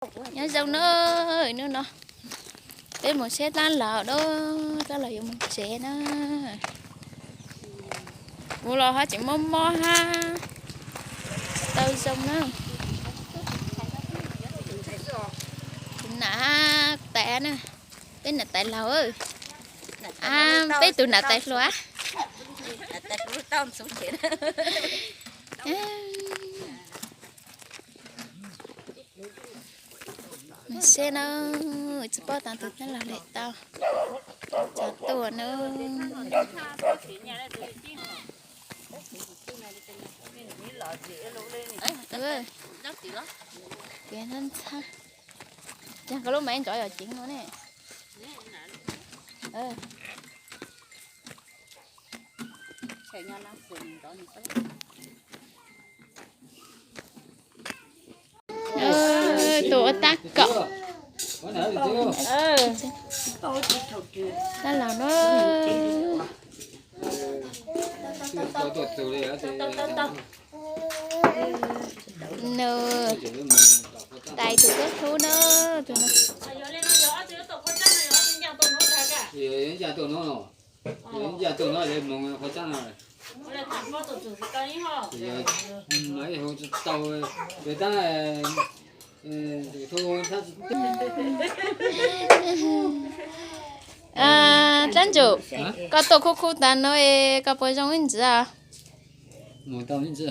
Nyob zoo na, hnub no peb mus saib dab laug na, dab laug yuav mus tsev na. Kuv los ho tseem mob mob hab, tsis tau zoo na. Kuv nam tais na, peb nam tais laug. Peb tus nam tais hluas. Seb na, tsis paub tas tus dab laug lawm tau, tsav tuaj na. Kev ntxhab ntxhab, cas koj lub maiv nrov yog ceev no ne. Tus ua tab kaum, dab laug na. Nws tais tus koj hlub na, tus no. Dab Ntsuj, koj tuaj khub khub tas no es koj puas zoo ib ntxiv? Mus tau ntxiv.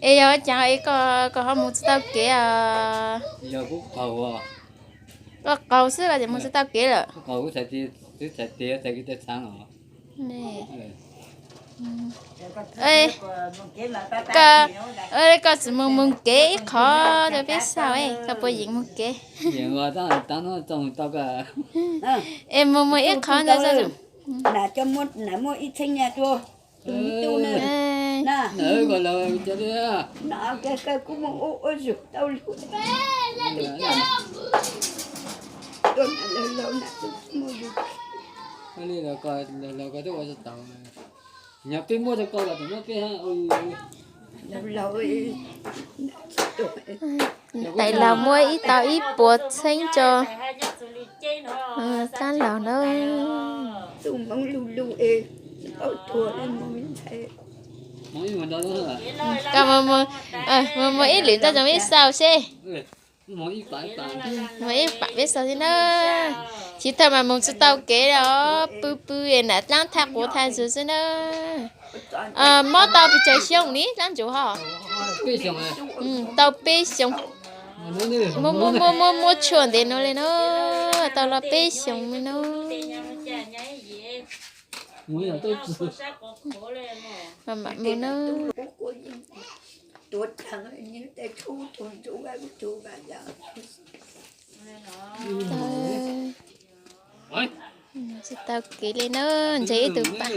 Es yog cas es koj ho mus tsis tau kev os? Koj qaug xwb los ces mus tsis tau kev lawm. Koj tsis mus mus kev ib qho rau peb saib, koj puas yeem mus kev? Es mus mus ib qho ntawd. Nyob peb muab rau koj los tseem muab peb. Tais laug muab ib tau ib puas txheeb tso dab laug na. Koj mus mus ib lwm tso tsoom peb saib seb. Mus ib pam peb saib xwb na. Tsis tau mas mus tsis tau kev os, pw pw nam dlaab thaj quav thaj zug xwb na. Mob tau pes tsawg xyoo ni dlaab ntsuj ho? Tau peb xyoo. Muab muab muab tshuaj ntev no li na, tau los peb xyoo li na. Mam mam mus na. Tsis tau kev li na, ntshe ib tug pam.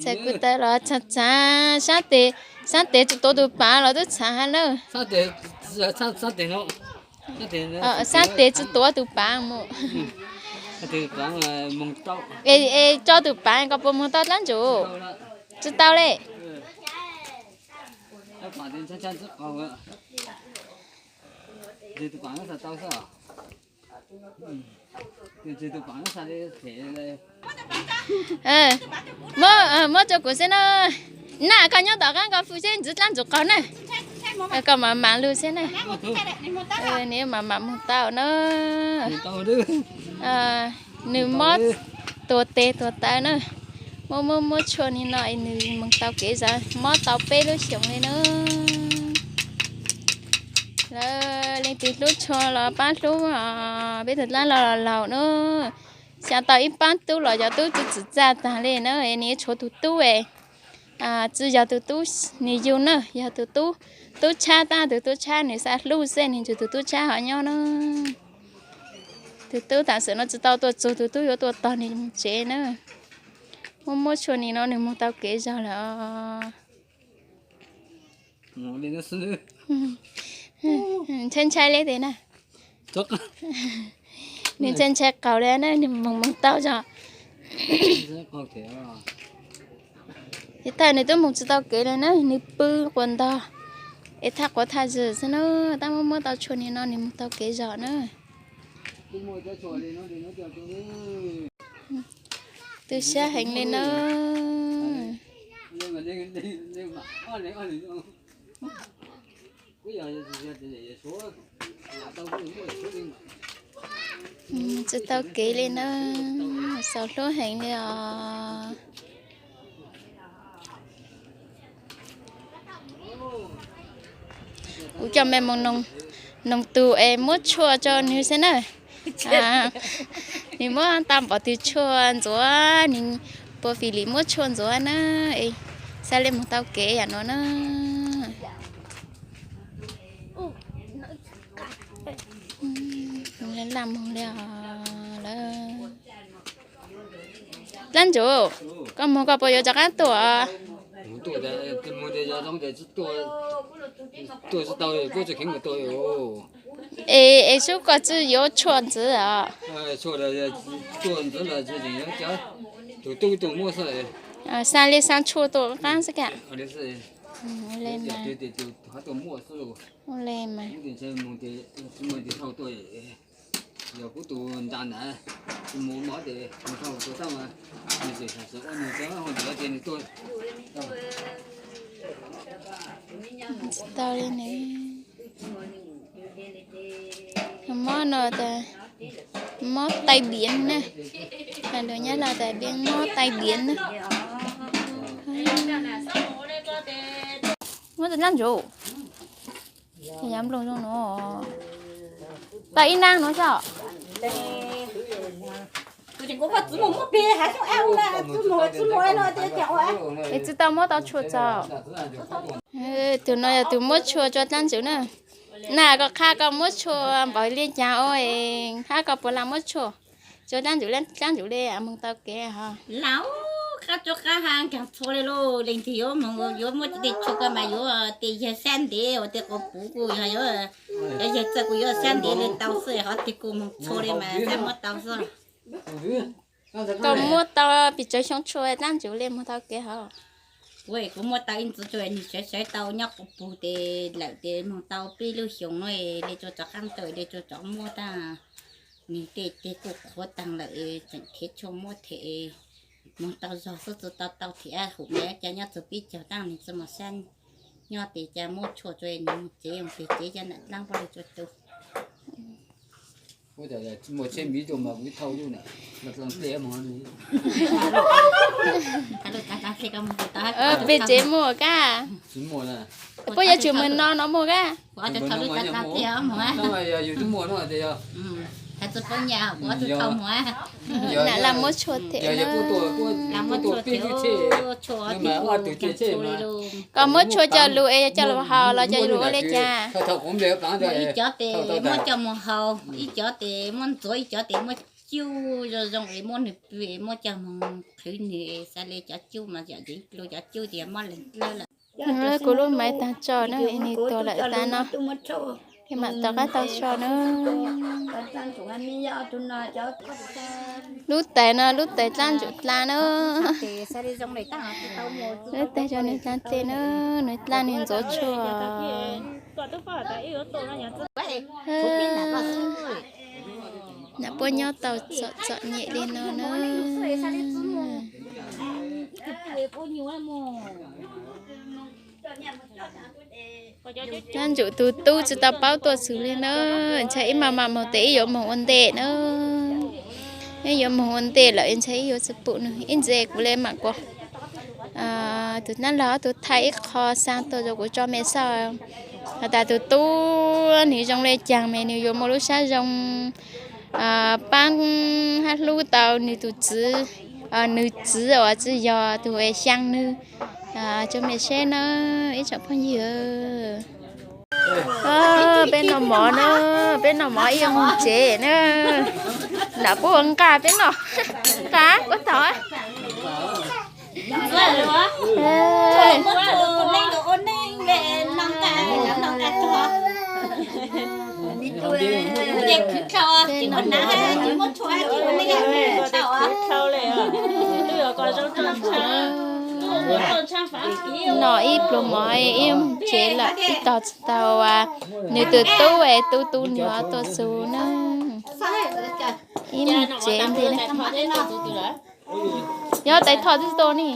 Txawm kuv tawv los txhav txhav, sab tes, sab tes tsis tuav tus pam los twb txhav hab na. Sab tes tsis tuav tus pam mus. Es tso tus pam koj puas mus tau dlaab ntsuj? Tsis tau li. Muab, muab rau kuv xwb na. Naj, koj nyob tom qaab koj fwj seb ntxiv dlaab ntsuj qaug na. Koj mam mam lug xwb na. Nws mam mam moog tau na. Nws mob tuag tes tuag taw na. Muab muab muab tshuaj li no nws moog tau kev zog, mob tau peb lub xyoos li na. Lawv leej twg hlub tshua los paab hlub os, peb tug dlaab laug laug na. Xyaa tau ib paab tub los cov tub tsi txwm txaj taag li na, nws yuav tshuav tug tub, tsi yog tug tub nws yug na, yog tug tub, tub tshab, tab tug tub tshab nws xaav hlub xwb, nws tsuas tug tub tshab ho nyob na. Tug tub tam sim no tsi tau tuaj txug, tug tub yuav tuaj tog nws moog tsev na. Muab muab tshuaj li no nws moog tau kev zog lawm os. Ntshai ntshai li tes na. Nws ntshai ntshai qaug li na, nws moog moog tau zog. Ces thaum nws twb mus tsis tau kev li na, nws pw quas ntog es thaj quav thaj zws xwb na, tab muab muab tau tshuaj li no nws mus tau kev zog na. Tu siab heev li na. Tsis tau kev li na, xaus hlub heev li os. Kuv coj me mus noog tus es muab tshuaj rau nws xwb na. Nws muab tau npaum twg tshuaj ntxuav, nws puas fim li muab tshuaj ntxuav na. Xav li mus tau kev yam no na. Laj mus li os lawm. Dlaab Ntsuv, koj moog koj puas yuav rov qaab tuaj? Es, es sub koj tsi yuav tshuaj ntxiv os? Xaa li xaa tshuaj tuaj qaab xwb ka. Ua le mas. Tsis tau li ne. Mob no tas, mob tai diav na. Hais lus Nyab Laj tas mob tai diav na. Muab tus Dlaab Ntsuv, yav nplooj zoo no, tau ib nab no xwb. Es tsis tau muab tau tshuaj txog. Tus no yog tus muab tshuaj rua Dlaab Ntsuv na. Na koj qha koj muab tshuaj npaum li cas ua, hab koj puas lam muab tshuaj rua Dlaab Ntsuv, Dlaab Ntsuv le moog tau kev ho? Lam qha rua qab ha nkaag txhua le lauj, leej twg yuav moog yuav muab tej tshuaj koj mas yuav tej yawg sab ntev uas tej quas puv kuj yog, cov yawg txawj kuj yuav sab ntev le tau xwb, ho tej kuj moog txhua le mas sab muab tau xwb. Koj muab tau pes tsawg xyoo tshuaj Dlaab Ntsuv le moog tau kev ho? Kuv, kuv muab tau ib ntxiv tshuaj, nwg sawv sawv tau nyob quas puv tes lawm tes moog tau peb lub xyoos no, le tsua rov qaab tau le tsua rov muab tag. Nwg tej teg kuj qhuav taag lawm, tseem thev tshuaj muab them, moog tau zog xwb tsi tau tau them, hum me ca nyob txug peb caug taag nwg tsi moog sab nyob tes ca muab tshuaj tsua nwg moog tsev, moog peg tsev ca nam dlaab pob le tsua tu. Peg tsev muaj ka? Puab yuav tsum moog no no muaj ka? Nam lam muab tshuaj them. Koj muab tshuaj coj lug es coj lug haus los coj lug ua le cas? Ib cov tes muab coj moog haus, ib cov tes muab ntxuav, ib cov tes muab cuj zoo zoo es muab nwg pw es muab coj moog qhwv nwg, xav le cov cuj mas yam cov cuj tes mob leeg dlawb lawm. Kuv lub maiv taag tso na, nwg tuag lawm tas no, mam rov qab tau so na. Lub tais no lub tais Dlaab Ntsuv dlaa na. Lub tais rua nwg dlaa dlej na, nwg dlaa nwg ntxuav tshuaj. Nam puab nyob tau txom txom nyem li no na. Dlaab Ntsuv tug tub tsi tau paub tuaj txug le na, ntshai ib mam mam moog tes ib yuav moog ua ntej na. Ib yuav moog ua ntej lawm ntshai ib yuav tsi pum nwg, ib ntsis kuv le mam kuas tug dlaab log tug thaij ib qho xaa tuaj rua kuv tso me xwb. Has tas tug tub nwg zoo le caag mas nwg yuav muaj lub sab zoo paab hab hlub tau nwg tug txiv, nwg txiv uas tsi yog tug xyaa nwg. Tso me seb na ib tsoom phooj ywg. Peb noj mov na, peb noj mov ib yuav moog tsev na. Nam puab ua nqaj peb noj. Nqaj puab tog. No ib pluag mov ib tsev lawm, ib tog tsis tau, nws tus tub es tu tu nyuam tuaj txug na. Ib tsev ntag. Yog tais thoj twb tuaj ne.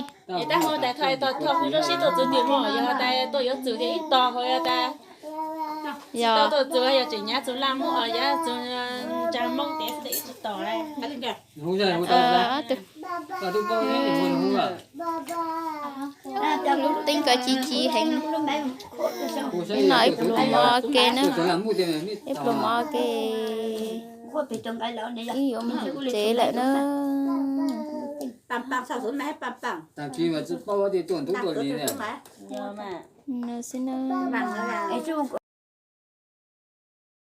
Yog lub teeb ko ci ci heev. No ib pluag mov ke na, ib pluag mov ke, ib yuav mus tsev lawm na. Xwb na.